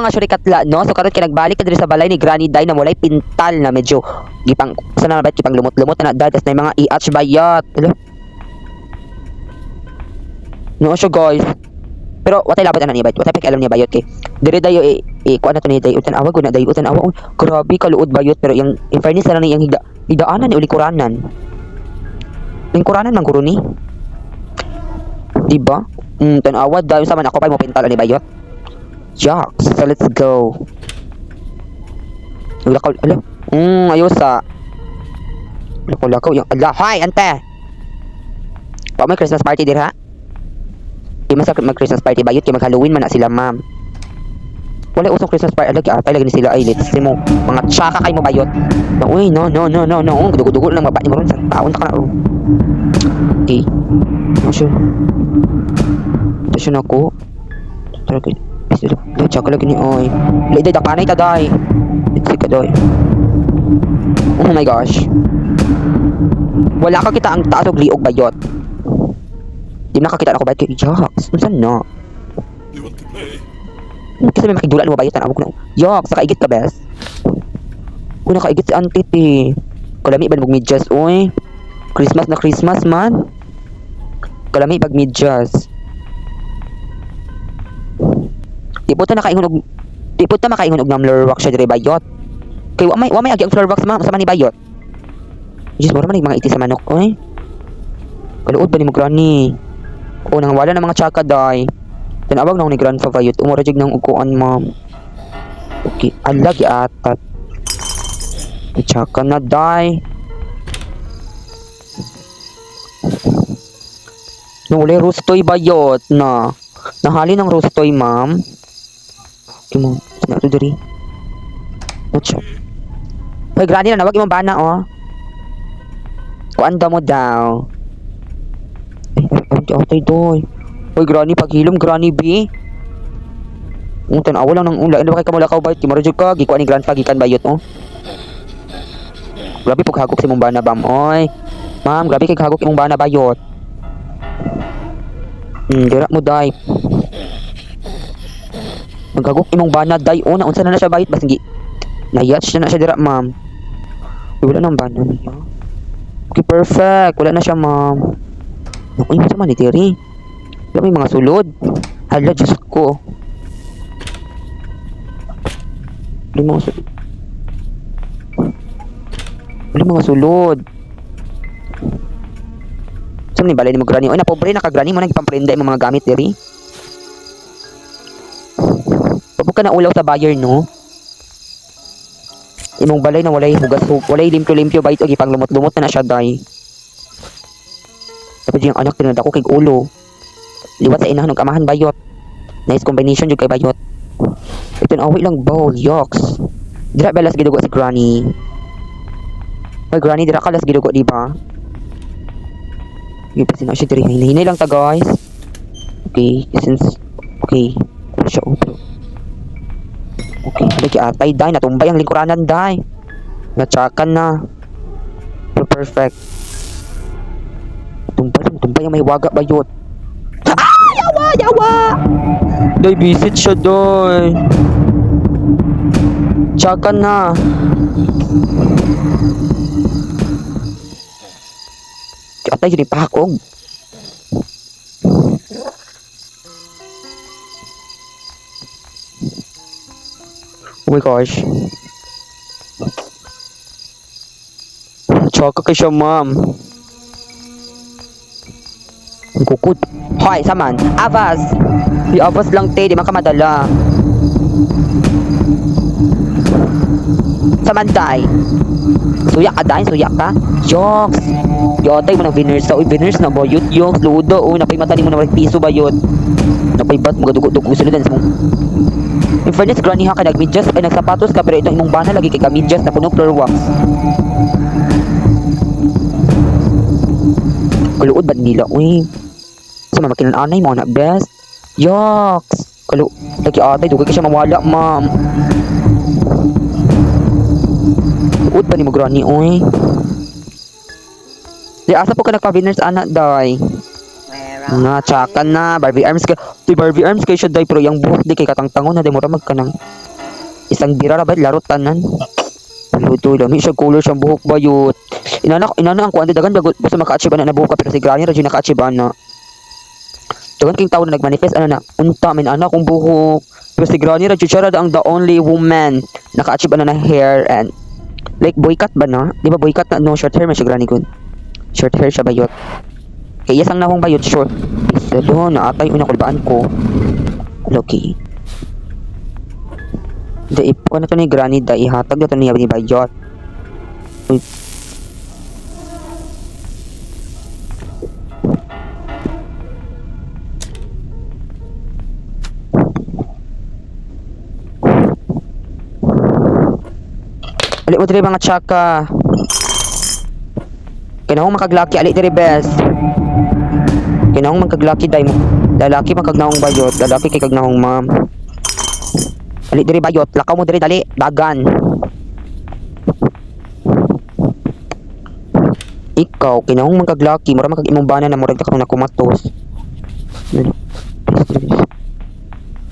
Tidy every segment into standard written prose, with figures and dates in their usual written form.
Mga syurikatla, no? So karon kay nagbalik ta diri sa balay ni Granny Day na walay pintal na medyo gipang sa na ba gipang lumot-lumot na na tas na mga EH bayot. Hello? No siya, guys. Pero watay labot ana niya bayot. Watay pakialam niya bayot kay diri dayo eh, eh kuan na to ni day utan awa gud na day utan awa. Uy, grabe kaluod bayot, pero yang in fairness na lang iyang higda higdaanan ni ulikuranan. Lingkuranan man guro ni. Di ba? Tan-awa dayon sa man ako pa mo pintal ani bayot. Jocks, so let's go. Lakaw, ala. Ayos sa. Lakaw, lakaw. Yung, ala, hi, ante! Pa may Christmas party dira? Di man sa mag Christmas party bayot kay mag Halloween man na sila, ma'am. Wala usong Christmas party. Ala, atay lagi ni sila ay let's see mo. Mga tsaka kay mo bayot. No, uy, no, no, no, no, no. Dugo-dugo lang maba ni mo ron sa taon ka na. Oh. Okay. No, sure. Ito siya na ko. Tara kay. Dai, tsaka lagi ni oy. Lay, day, dapanay ta day. Let's see ka day. Oh my gosh. Wala ka kita ang taas og liog bayot. Di na nakakita ako bayot kay Jocks. Unsan na? You want to play? Kasi may makigdula mo bayot tan ko na. Yoks, nakaigit ka bes. Uy, nakaigit si auntie ti. Kalami ba mag medyas oy? Christmas na Christmas man. Kalami pag medyas. Di po ta nakaingon og di po ta makaingon og nam wax siya dire bayot. Kay wa may agi ang floor wax, ma'am, sa man ni bayot. Diyos, mura man ni mga iti sa manok oy. Kaluod ba ni mo granny? O nang wala na mga tsaka day. Tinawag na ako ni grandpa bayot. Umura jud nang uguan, ma'am. Okay, ala giatat. Tsaka na day. Nuli rustoy bayot na. Nahali ng rustoy, ma'am. Okay mo, na to diri. Nacho. Hoy, granny na nawag imong bana oh. Kuan mo daw. Ay, ay, ay, atay doy. Hoy, granny, paghilom, granny B. Ang tanawa lang ng ula. Ano ba kay kamulakaw bayot? Kimaro jud ka. Gikuan ni grandpa gikan bayot oh. Grabe paghagok si imong bana bam oy. Ma'am, grabe kay hagok imong bana bayot. Dira mo day. Maghagok imong bana day. Oh, naunsa na na siya bayot bas gi. Nayatch na na siya dira, ma'am. Uy, wala nang bana niya. Okay, perfect. Wala na siya, ma'am. Naku, yung sama ni Terry. Wala may mga sulod. Hala, Diyos ko. Wala mga sulod. Wala mga sulod. Saan ni balay ni mo granny? Oy, napobre na ka granny mo nagpamprenda imong mga gamit diri. Pabuk ka na ulaw sa buyer, no? Imong balay na walay hugas, walay limpyo-limpyo bayot og ipang lumot-lumot na na siya day. Tapos yung anak tinanda ko kay ulo. Liwat sa inahan og amahan bayot. Nice combination jud kay bayot. Ito na away lang bowl, yoks. Dira belas gidugo si granny. Hoy granny, dira ka las gidugo, di ba? Yung pa sino siya diri. Hinay lang ta, guys. Okay, since okay, wala siya oh, pero okay, lagi atay day natumbay ang lingkuranan day. Natsakan na. Pero perfect. Tumbay, tumbay ang may waga bayot. Ah, yawa, yawa. Day visit siya doy. Tsakan na. Atay yun ipakog. Oh my gosh. Tsaka kay siya, ma'am. Ang kukot. Hoy, saman. Avas! Di avas lang, te. Di man ka madala. Saman, day. Suya ka, day. Suya ka. Yoks! Yotay mo ng winners sa. Uy, winners na ba? Yut, yoks. Ludo. Uy, napay mata ni mo na walang piso ba yun? Napay bat. Mga dugo-dugo. Suludan sa mong. In fairness, granny ha ka nagmedyas ay nagsapatos ka pero itong imong bana lagi kay kamidyas na puno floor wax. Kaluod ba nila? Uy. Sa mga kinananay mo na best. Yoks! Kalu lagi atay dugay ka siya mawala, ma'am. Luod ba ni mo granny, uy? Di asa po ka nagpa-winners anak day. Where Nga, tsaka na. Barbie arms kay. Tuy Barbie arms kay siya day, pero yung buhok di kay katangtangon na di mo ramag ka ng isang bira ra ba laro tanan. Luto lami siya color siyang buhok bayot. Inana inana ang kuan dagan bago basta maka-achieve ana na buhok ka, pero si Granny ra jud naka-achieve ana. Dagan king tawo na nagmanifest ana na unta min ana akong buhok. Pero si Granny ra jud siya ra ang the only woman naka-achieve ana na hair and like boy cut ba na? Di ba boy cut na no short hair man siya Granny kun. Short hair siya bayot. Kay iyas ang nahong bayot short. Lalo na atay una kulbaan ko. Okay. Da ipo na to ni Granny da ihatag na to niya ni Bayot. Uy. Ali mo diri mga tsaka. Kinahong makaglaki ali diri bes. Kinahong magkaglaki day mo. Lalaki magkagnahong bayot, lalaki kay kagnahong ma'am. Ali diri bayot, lakaw mo diri dali, dagan. Ikaw kinahong magkaglaki, mura magkag imong bana na murag ka na kumatos.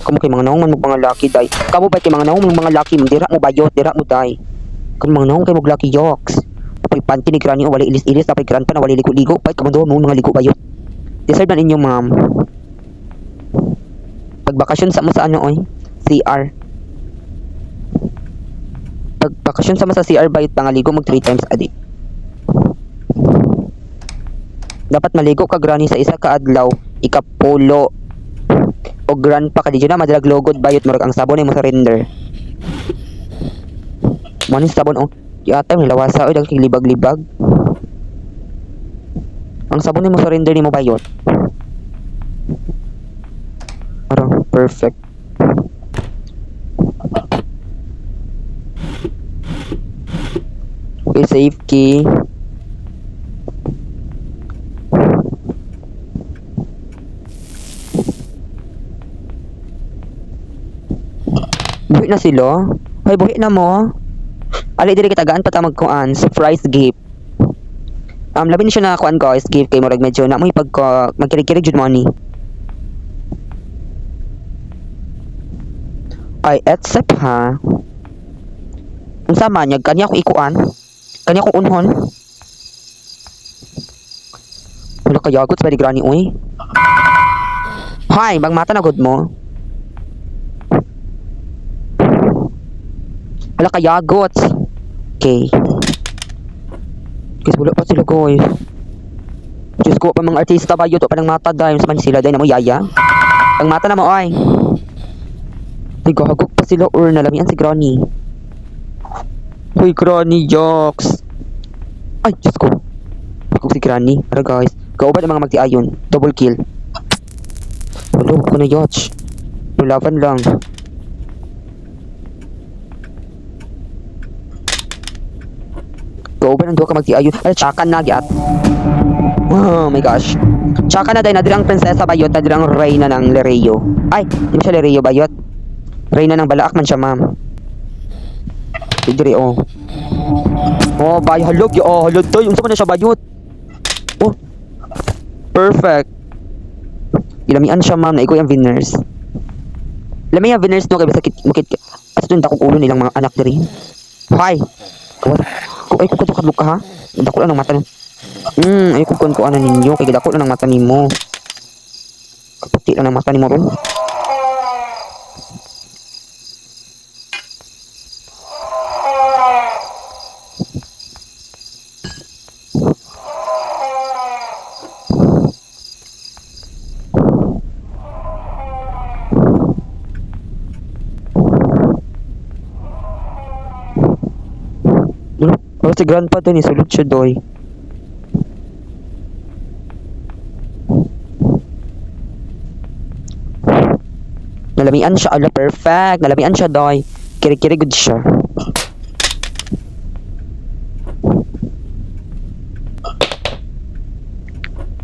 Kamo kay mga naong man mo mga laki day. Kamo ba kay mga naong man mga laki, dira mo bayot, dira mo day. Kamo mga naong kay mo laki yoks. Apay panty ni granny o wala ilis-ilis, apay grandpa na wala ligo-ligo, pay kamo mo mga ligo bayot. Deserve na ninyo, ma'am. Pagbakasyon sa mo sa ano oy, CR. Pagbakasyon sa mo sa CR bayot pangaligo mag 3 times a day. Dapat maligo ka granny sa isa ka adlaw, ikapulo o grandpa ka di na madalag logod bayot murag ang sabon ay mo surrender. Mo ni sabon oh. Yata may lawasa oy daghan kay libag-libag. Ang sabon ni mo surrender nimo bayot. Ara, perfect. Okay, safe key. Buhi na sila. Hoy, buhi na mo. Ali diri kitagaan pa ta magkuan, surprise gift. Labi ni siya na kuan guys, gift kay murag medyo na mo pagka magkirig-kirig jud mo ani. Ay, accept ha. Unsa man yag kanya akong ikuan? Kanya akong unhon? Wala ka yagot sa granny oy. Hay, bang mata na gud mo. Wala ka yagot. Okay. Guys, wala pa sila guys. Diyos ko, pa mga artista ba yun? Pa ng mata dahil sa man sila dahil na mo yaya. Ang mata na mo ay. Nagahagok pa sila or nalamian si Granny. Hoy, Granny, jokes. Ay, Diyos ko. Hagok si Granny. Tara guys. Kauban ang mga magtiayon. Double kill. Wala ko na yacht. Lulaban lang. Kauban ang duha ka magtiayon. Ay, tsaka na gyat. Oh my gosh. Tsaka na dahil nadiri ang prinsesa bayot, nadiri ang reyna ng Lereo. Ay, di ba siya Lereo bayot? Reyna ng Balaak man siya, ma'am. Diri oh. Oh, bay halog oh, halog toy. Unsa man na siya bayot? Oh. Perfect. Ilamian siya, ma'am, na ikaw yung winners. Lami ang winners no kay basta kit mukit. Asa tong dakong ulo nilang mga anak diri. Hi. Kawat. Ko ay ko kadlok ka ha. Dako lang ang mata. Ay ko kun ko ano ninyo kay dako lang ang mata nimo. Kaputi lang ang mata nimo ron. Ano? Oh, si grandpa dun, isulod siya doy. Nalamian siya, ala perfect. Nalamian siya doy. Kiri-kiri good siya.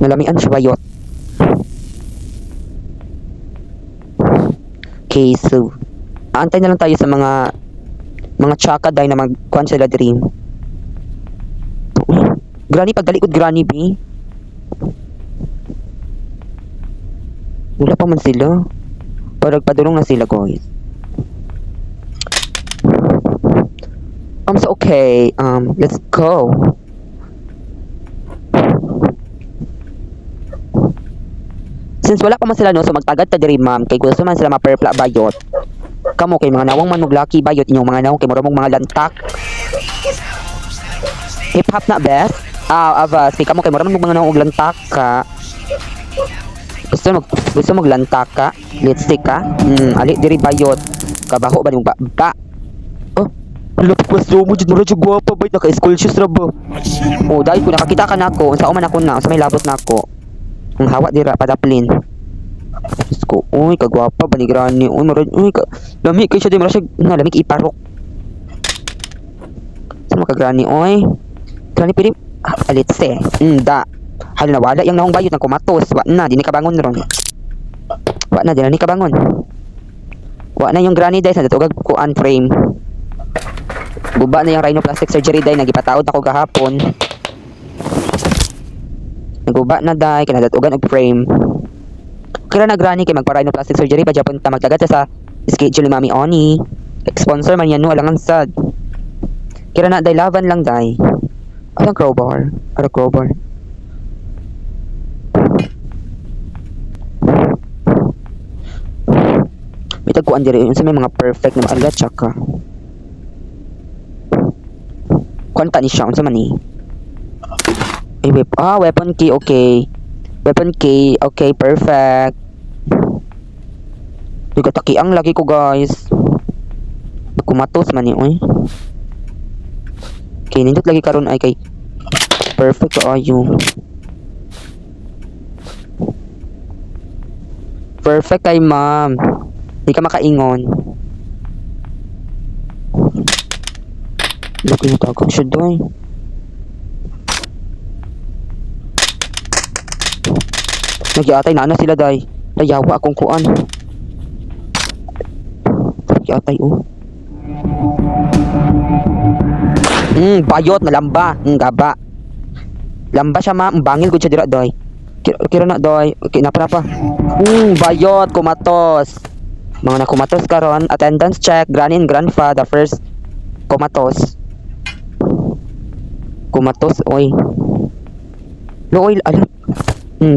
Nalamian siya bayot. Okay, so aantay na lang tayo sa mga tsaka dahil na magkuhan sila dream. Uy, granny, pagdalikod granny, B. Wala pa man sila. Parang padulong na sila, guys. So okay. Let's go. Since wala pa man sila, no, so magtagad ta diri, ma'am, kay gusto man sila ma-perpla bayot. Kamo kay mga nawong man og lucky bayot inyong mga nawong kay mura mong mga lantak. Hip hop na best. Ah, avas kay kamo kay mura man mong mga nawong og lantak ka. Gusto mag lantak ka? Lipstick ka? Ali diri bayot. Kabaho ba nimong ba? Ba. Oh, wala pa ko mo jud, mura jud gwapa bayot, naka school shoes ra ba? I see you. Oh, dahil ko nakakita ka nako, unsa man ako na, unsa may labot nako. Ang hawa dira padaplin. Diyos ko, uy, kagwapa ba ni granny? Uy, mura, uy, ka, lami kay siya di, mura siya, na, lami kay iparok. Sa mga granny, uy. Granny, pwede, ah, alitse. Da. Hala, nawala yung naong bayot ng kumatos. Wa na, di ni kabangon ron. Wa na, di na ni kabangon. Wa na yung granny day sa datugag kuan frame. Guba na yung rhinoplastic surgery day, nagipataod ako gahapon. Naguba na day, kinadatugan og frame. Kira na granny kay magpa-rhinoplastic surgery pa Japon ta magtagat sa schedule ni Mami Oni. Sponsor man yan no, alangan sad. Kira na day, laban lang day. Alang crowbar, ara crowbar. May tagkuan diri unsa may mga perfect na maala tsaka. Kuan ta ni siya unsa man ni? Ay, weapon key, okay. Weapon key, okay, perfect. Uy, katakiang lagi ko, guys. Kumatos man ni, uy. Okay, nindot lagi karon ay kay perfect kaayo. Perfect kay ma'am. Di ka makaingon. Lagi na tagak siya doy. Nagyatay na na sila day. Dayawa akong kuan. Nagyatay oh. Bayot na lamba. Gaba. Lamba siya ma'am. Bangil gud siya dira doy. Kira, kira na doy. Okay, napa napa. Bayot kumatos. Mga nakumatos karon, attendance check, granny and grandpa, the first kumatos. Kumatos, oy. Looy, alam.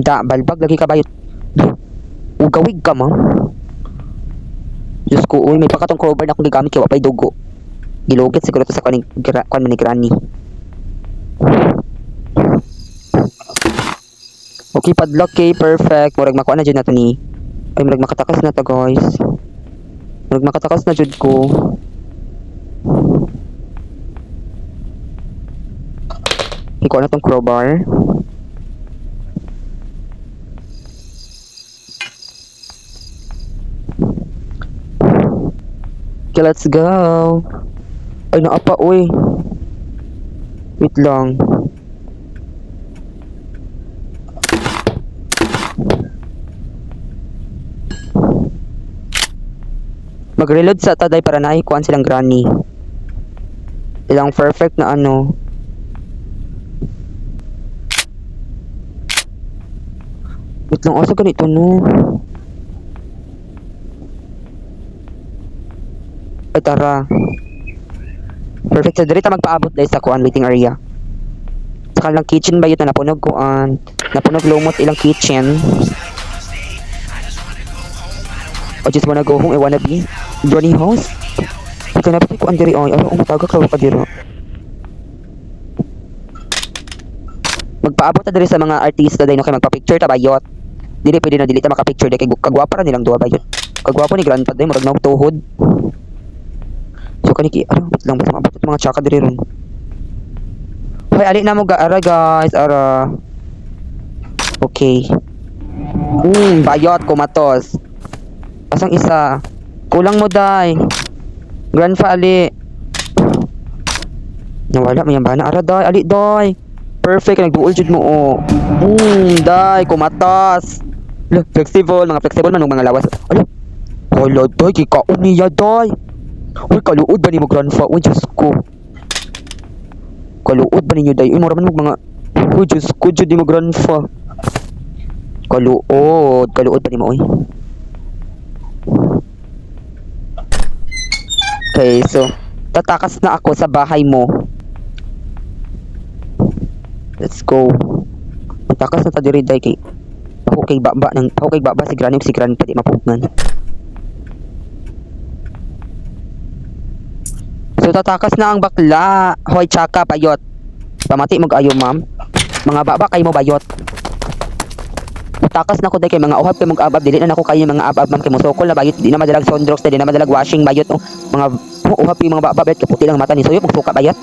Da, balbag lagi ka bayot. Ugawig ka, ma'am. Diyos ko, uy, may pakatong crowbar na akong gigamit kay wa pa'y dugo. Gilugit siguro to sa kuan kuan man ni granny. Okay, padlock kay perfect. Murag makuha na jud na to ni. Ay, murag makatakas na to, guys. Murag makatakas na jud ko. Ikaw na tong crowbar. Okay, let's go. Ay, naapa, uy. Wait lang. Mag-reload sa taday para naikuan silang granny. Ilang perfect na ano. Wait lang, asa ganito no? Ay, tara. Perfect. So, diri ta magpaabot dahil sa kuan waiting area. Sa kanilang kitchen ba yun na napunog kuan? Napunog lumot ilang kitchen. I just wanna go home. I wanna be Johnny house. Ikaw na ba kuan diri oy? Ay, umataga ka ka diri. Magpaabot ta diri sa mga artista dahil no kay magpa-picture ta bayot. Dili pwede na dili ta maka-picture dahil kay kagwapa ra nilang duha bayot. Kagwapo ni grandpa dahil murag naog tuhod. So kaniki, ano, wait lang, basta maabot mga tsaka diri ron. Hoy, ali na mo ga ara guys, ara. Okay. Bayot kumatos. Asang isa? Kulang mo day. Grandpa ali. Nawala mo yan ba na ara day, ali day. Perfect, nagbuol jud mo oh. Day kumatos. Look, flexible, mga flexible man mga lawas. Ala. Hala day, kikaon niya day. Uy, kaluod ba nimo grandpa? Uy, Diyos ko. Kaluod ba ninyo day? Uy, mura man mo mga. Uy, Diyos ko, jud nimo grandpa. Kaluod, kaluod pa ni mo oy. Okay, so tatakas na ako sa bahay mo. Let's go. Takas na ta diri day kay baho kay baba si granny ug si granny pa di mapugngan. So tatakas na ang bakla. Hoy, tsaka bayot. Pamati mo ayo, ma'am. Mga baba kay mo, bayot. Takas na ko day kay mga uhab kay mong abab, dili na nako kayo mga abab, ma'am, kay mosokol na bayot, di na madalag sondrox, di na madalag washing, bayot, oh. Mga uhab yung mga baba bayot, kaputi lang mata ni suyop magsuka, bayot.